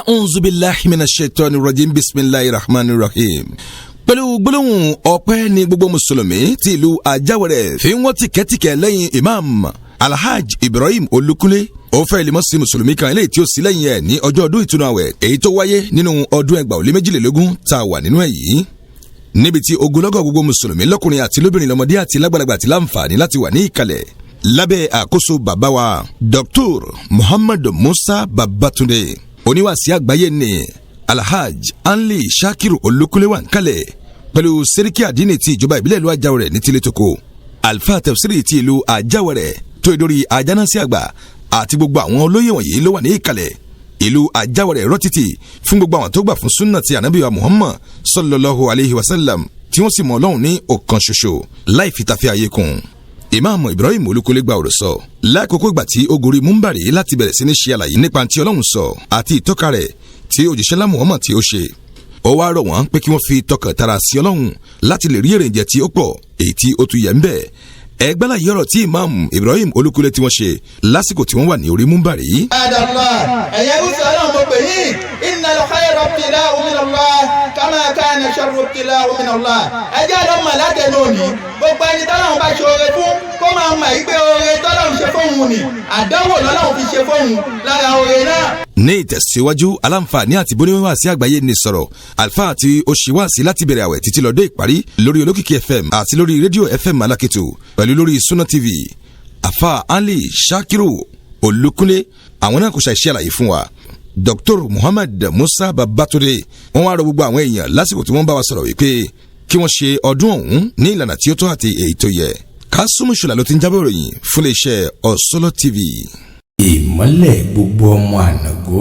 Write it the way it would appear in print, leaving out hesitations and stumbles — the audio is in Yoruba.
A'udhu billahi minash shaitani rajim. Bismillahir rahmanir rahim. Pẹ̀lú gbólóhùn ọpẹ́ ní gbogbo mùsùlùmí ti ìlú Ajáwẹ̀rẹ̀ fi ń wọ́n tìkẹ́tìkẹ́ lẹ́yìn Imam Alhaj Ibrahim Olúkúnlé. Ó fẹ́ lè mọ́ sí mùsùlùmí kan eléyìí tí ó sí lẹ́yìn ẹ̀ ní ọjọ́ ọdún ìtúnu àwẹ̀ èyí tó wáyé nínú ọdún 2022 tá a wà nínú ẹ̀ yìí, níbi tí ogunlọ́gọ̀ gbogbo mùsùlùmí lọ́kùnrin àti lóbìnrin, lọ́mọdé àti lágbàlagbà ti láǹfààní láti wà ní ìkàlẹ̀ lábẹ́ àkóso bàbá wa Dr. Muhammad Musa Babatunde, oníwàásí àgbáyé ní Alhaj Anli Shakiru Olúkúnlé wà ń kalẹ̀ pẹ̀lú sẹ́ríkì àdínì ti ìjọba ìbílẹ̀ ìlú Ajáwẹ̀rẹ̀ ní tilẹ̀ tókò, Alfa Tafsiri ti ìlú Ajáwẹ̀rẹ̀ tó ìdórí ajánásí àgbà àti gbogbo àwọn olóyè wọ̀nyí ló wà ní ìkàlẹ̀. Ìlú Ajáwẹ̀rẹ̀ rọ́tìtì fún gbogbo àwọn tó gbà fún súnà ti Ànábì wa Muhammad sallallahu alayhi wa sallam, tí wọ́n sì mọ Ọlọ́run ní ọ̀kan ṣoṣo láì fi tafẹ́ ayé kún. Ìmáàmù Ibrahim Olúkúnlé gba ọ̀rọ̀ sọ lákòókò ìgbà tí ó gorí múmbàrí láti bẹ̀rẹ̀ sí ní ṣe àlàyé nípa tí Ọlọ́run sọ àti ìtọ́ka rẹ̀ tí òjíṣẹ́ lá Muhammad tí ó ṣe. Ó wá rọ̀ wọ́n pé kí wọ́n fi tọkàntara sí Ọlọ́run láti lè rí èrè tí ó pọ̀ èyí tí ó tún yẹ ń bẹ̀. Ẹgbẹ́lá yìí ọ̀rọ̀ tí Imam Ibrahim Olúkúnlé tí wọ́n ṣe lásìkò tí wọ́n wà ní orí múmbàrí. Adàlá ẹ̀yẹ rúṣọ náà, mo pè yín. Innal khayra ibtila'un minallah kama kana sharru ibtila'un minallah. Ẹ jẹ́ lọ́ mọ̀ látẹnu òní, gbogbo ẹni tọ́lọ́run bá ṣe oore fún, kó máa mọ̀ yí pé oore tọ́lọ́run ṣe fóun ni àdánwò lọ́lọ́run fi ṣe fóun lára oore náà. Ní ìtẹ̀síwájú, aláǹfààní àti bóníwáàsí àgbáyé ní sọ̀rọ̀ alfa àti òṣìwàsí láti bẹ̀rẹ̀ àwẹ̀ títí lọ dé ìparí lórí Olókìkí FM àti lórí rédíò FM Alákìtù pẹ̀lú lórí Suna TV, Afa Ali Shakiru Olúkúnlé, àwọn náà kò ṣàìṣe àlàyé fún wa. Dr. Muhammad Musa Babatunde, wọ́n wá rọ gbogbo àwọn èèyàn lásìkò tí wọ́n bá wa sọ̀rọ̀ wípé kí wọ́n ṣe ọdún ọ̀hún ní ìlànà tí ó tọ́ àti èyí tó yẹ. Kásùmù Ṣùlá ló ti ń jábọ̀ ìròyìn fún iléeṣẹ́ Ọ̀sọ́lọ́ TV. Ìmọ́lẹ̀ gbogbo ọmọ ànàgó.